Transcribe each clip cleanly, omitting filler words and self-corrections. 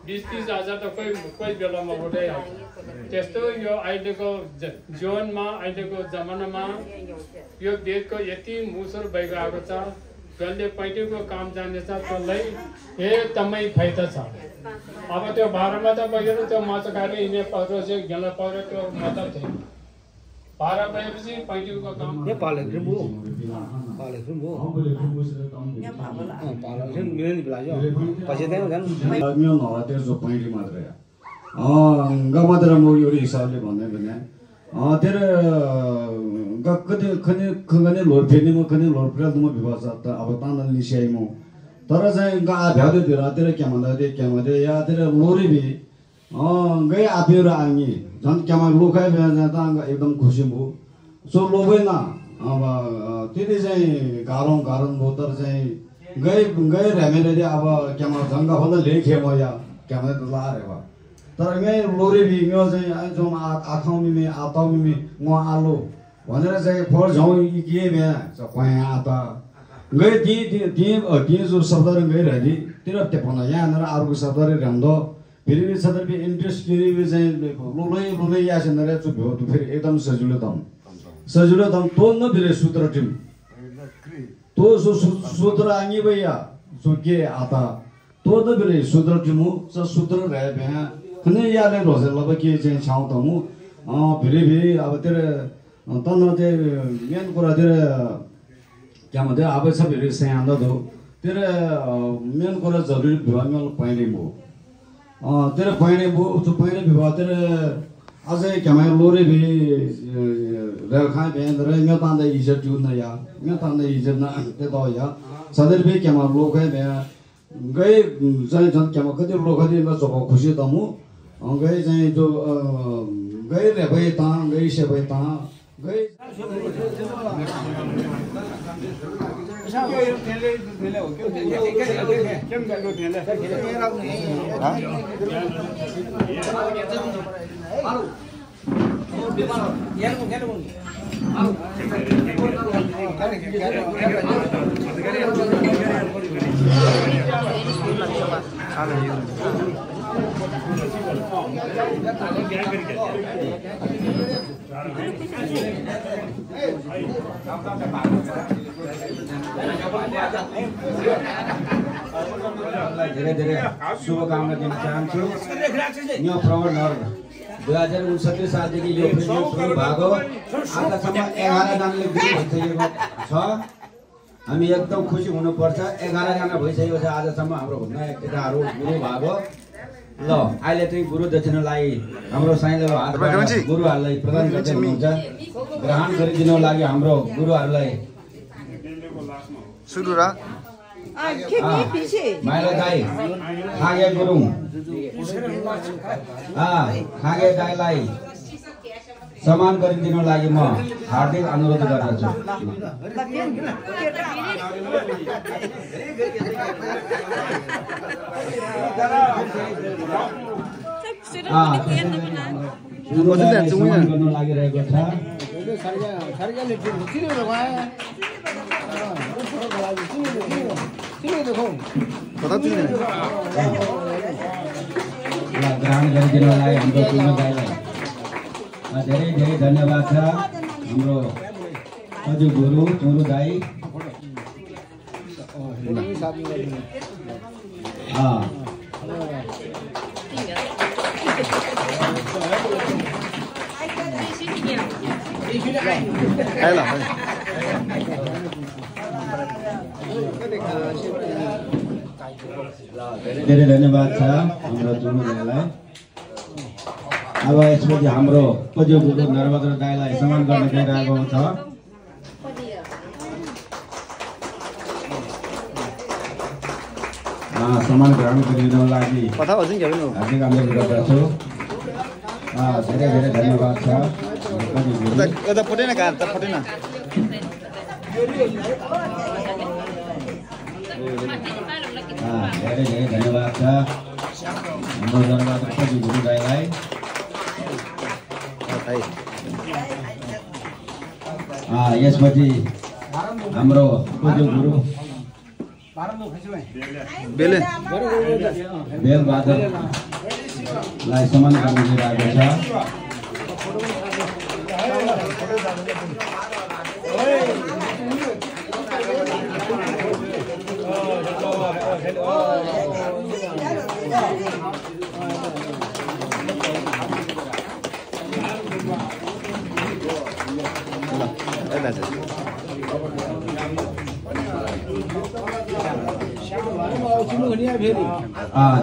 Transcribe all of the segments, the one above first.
$20-30 हजार त कोही बेलामा उठाइहाल्छ त्यस्तो यो अहिलेको जीवनमा अहिलेको जमानामा यो देशको यति मुसुर भइरहेको छ जसले पैँटीको काम जानेछ त्यसलाई एकदमै फाइदा छ अब त्यो भाडामा त बगेर त्यो माछा खाएर हिँड्ने पौरो चाहिँ घेला पौरो त्यो मतलब थिएन भाडा पाएपछि पैँटीको काम गमात्र म यो हिसाबले भन्दै भने तेरो खने लोर फेर्ने म खने लोर फेर्दा म विवाद त अब तान्दन लिसिआइ म तर चाहिँ गा भ्याउँदै थियो तेरो क्या भन्दा या तेरो लोरी भी गए आफिएर आङी झन् क्यामा लोकाइ जाँदा एकदम खुसी भयो सो लोभेन अब त्यति चाहिँ गाह्रो भयो तर चाहिँ गए ऱ्यामेले अब क्यामा जङ्गा भन्दा लेखे म या क्यामा त लारे भयो तर यहीँ लोरी भी म चाहिँ जो आखाउँ मिमे आताउ मिमे म आलो भनेर चाहिँ फोर झौँ के भ्या क्वाँ आता गए ती जो शब्दहरू गइरहे तेरो तेपना यहाँ आएर अर्को शब्दहरू ऱ्याउँदो फेरि सदर भी इंट्रेस्ट के लिए चाहिँ लोलै या सेनरे चुप हो तो फिर एकदम सजिलो दम तो न फिर सूत्र टिम तो सूत्र आंगी भैया सो के आता तो न फिर सूत्र टिम स सूत्र रहे भ्या खने याले रोजे लब के चाहिँ छाउ त मु फिर भी अब तेरे तन ते मेन कुरा तेरे क्या मते अब सब फिर से आंदा दो तेरे मेन कुरा जरुरी भयो म पहिले मु तेरे पहने विवाह तेरे अझै क्या लोरे भी रेखा भेद रहे मैं तांदे इज्जत जून या मैं तांदे इज्जत ना ते तो या सदर भी क्या लोग है मैं गए जाए जन क्या कति लोग है मैं जो खुशी तमु गए जाए जो गए रे भाई ता गए से भाई ता गए धेरै शुभकामना दिन चाहन्छु यो प्रवर्धन 2069 सालदेखि यो फिल्म सुरु भएको आजसम्म 11 जनाले भइसकेको छ हामी एकदम खुसी हुनुपर्छ 11 जना भइसकेको छ आजसम्म हाम्रो नयाँ केटाहरू गुरु भएको ल अहिले चाहिँ गुरु दक्षिणालाई हाम्रो साइँले हातबाट गुरुहरूलाई प्रदान गर्दै हुनुहुन्छ ग्रहण गरिदिनु लागि हाम्रो गुरुहरूलाई सुरु र माइला दाई खागे गुरुङ खागे दाईलाई सम्मान गरिदिनु लागि म हार्दिक अनुरोध गर्दछु गर्नु लागिरहेको छ ग्रहण गरिदिनुलाई हाम्रो पुण्य दाइलाई धेरै धेरै धन्यवाद छ हाम्रो अझ गुरु चुरु दाई धेरै धन्यवाद छ हाम्रो चुरु दाइलाई अब यसपछि हाम्रो पज्यो गुरु नरबहादुर दाइलाई सम्मान गर्न गइरहेको छ सम्मान ग्रहण गरिदिनको लागि हार्दिक अनुरोध गर्दछु धेरै धेरै धन्यवाद छ धेरै धेरै धन्यवाद छ हाम्रो जनबहादुर पजी गुरु दाइलाई। यसपछि हाम्रो पूज्य गुरु बेलबहादुरलाई सम्मान गर्न दिइरहेको छ।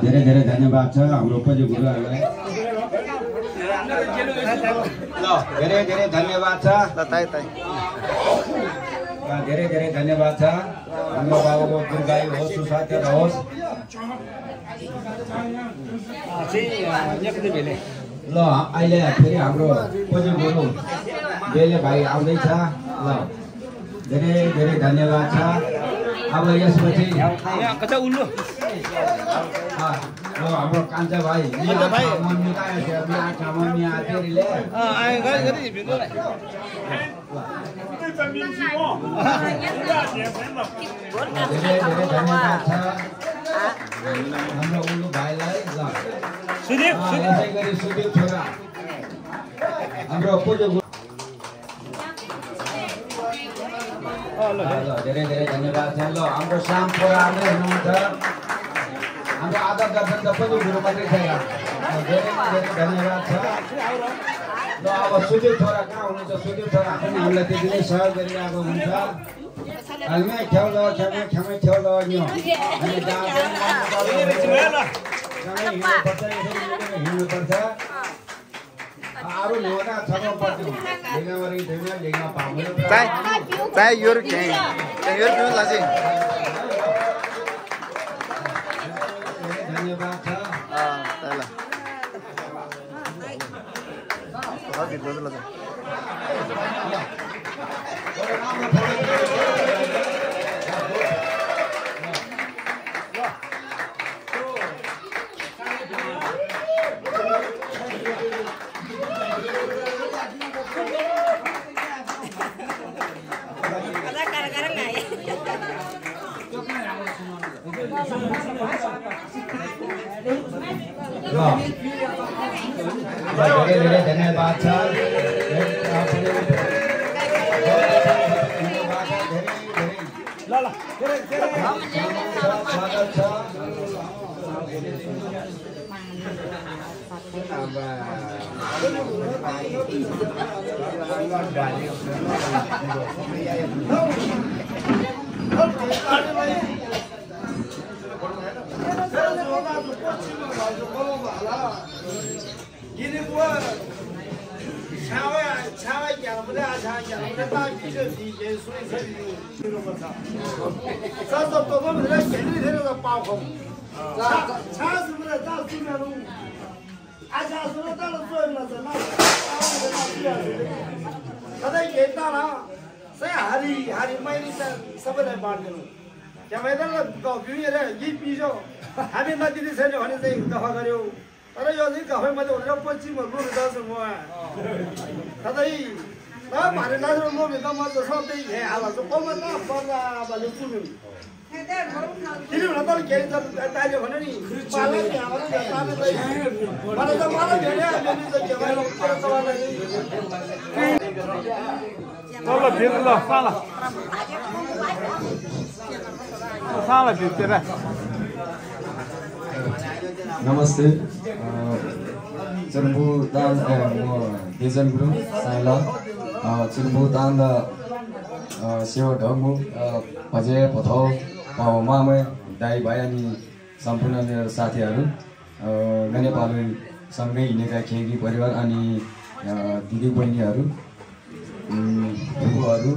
धेरै धेरै धन्यवाद छ हाम्रो पूज्य गुरुहरूलाई। ल धेरै धेरै धन्यवाद छ। धेरै धेरै धन्यवाद छ। हाम्रो बाबुको दीर्घायु होस्, सुस्वास्थ्य रहोस्। ल अहिले फेरि हाम्रो पूज्य गुरु बेले भाइ आउँदैछ। ल धेरै धेरै धन्यवाद छ। अब यसपछि हाम्रो कान्छा भाइ हाम्रो उल्लु भाइलाई ल यसै गरी सुदीप छोरा हाम्रो पूज्य धेरै धेरै धन्यवाद छ। ल हाम्रो श्याम छोरा आउँदै हुनुहुन्छ। हाम्रो आदर दर्शन त पनि गुरु मात्रै छैन। धेरै धेरै धन्यवाद छ। ल अब सुदीप छोरा कहाँ हुनुहुन्छ? सुदीप छोरा पनि हामीलाई त्यति नै सहयोग गरिरहेको हुन्छ। हामी छेउ ल छेउ ल नि हिँड्नुपर्छ। अरू ल्याउँदा छर्न पर्थ्यो। ढिङ्गावरी ढिङ्गा पाउँदैन। धन्यवाद छ। धेरै धेरै धन्यवाद छ। स्वागत छ। सबैलाई बाँडिदिनु त्यहाँ यही पिसो हामी नदिने छैन भने चाहिँ दफा गऱ्यौ। तर यो चाहिँ गफै मात्रै भनेर पश्चिममा लोभे दाजु म कतै भारे दाजु लोभे त म त सधैँ यहाँ हाल्छु कमा त पर्दा भने सुन्नु किन भन त केही ताल्यो भने नि मलाई त मलाई धेरै नमस्ते चिरम्बुदान म बेजन गुरुङ साइला चिरम्बुदान सेवा ढङ्गु भजे भथौ मामे दाई भाइ अनि सम्पूर्ण मेरो साथीहरू नेपाली सँगै हिँडेका खेगी परिवार अनि दिदी बहिनीहरू फुपूहरू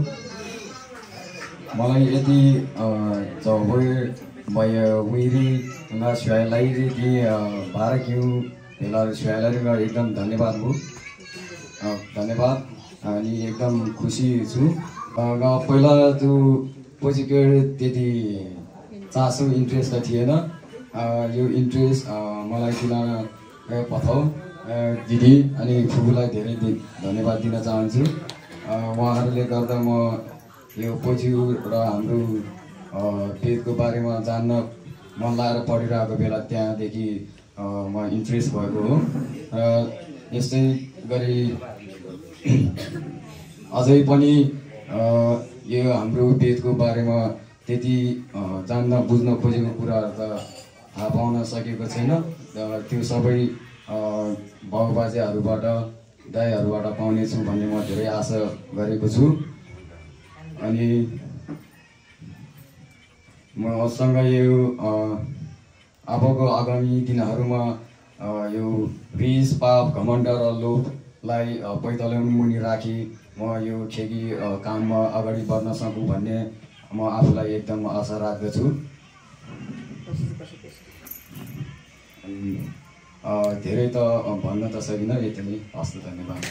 मलाई यति भयो उइरी सुहाइलाई कि बाह्र क्यु भेला सुहाइलाई एकदम धन्यवाद हो धन्यवाद अनि एकदम खुसी छु पहिला त्यो पछि त्यति चासो इन्ट्रेस्ट त थिएन। यो इन्ट्रेस्ट मलाई दिलाउन पठाउ दिदी अनि फुपूलाई धेरै धन्यवाद दिन चाहन्छु। उहाँहरूले गर्दा म यो पोजिउ र हाम्रो पेटको बारेमा जान्न मन लागेर पढिरहेको बेला त्यहाँदेखि म इन्ट्रेस्ट भएको हो। र यस्तै गरी अझै पनि यो हाम्रो पेटको बारेमा त्यति जान्न बुझ्न खोजेको कुराहरू त थाहा पाउन सकेको छैन। त्यो सबै बाबुबाजेहरूबाट दाइहरूबाट पाउनेछु भन्ने म धेरै आशा गरेको छु। अनि मसँग यो अबको आगामी दिनहरूमा यो रिस पाप घमण्ड र लोभलाई पैताला मुनि राखी म यो खेकी काममा अगाडि बढ्न सकूँ भन्ने म आफूलाई एकदम आशा राख्दछु। धेरै त भन्न त सकिनँ, यति नै। हस्त, धन्यवाद।